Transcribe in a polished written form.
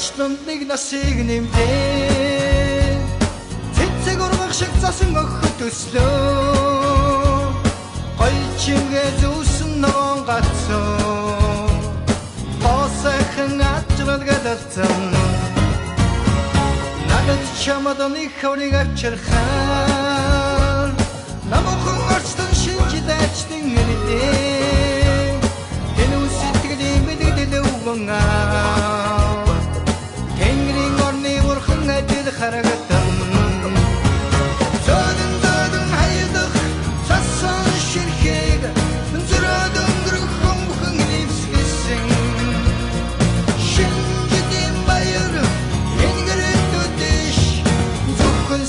Орчлонд нэг насыг нэмдээ. Цэцэг ургах шиг засан охид төслөө. Гоё чимгээ зүүсэн ногоон гацсан. Босайхан ажрал гадалцсан. Надад чамд нэг хаврыг авчирхаар. Намхан орчлон шинж дайчдын нэртэй.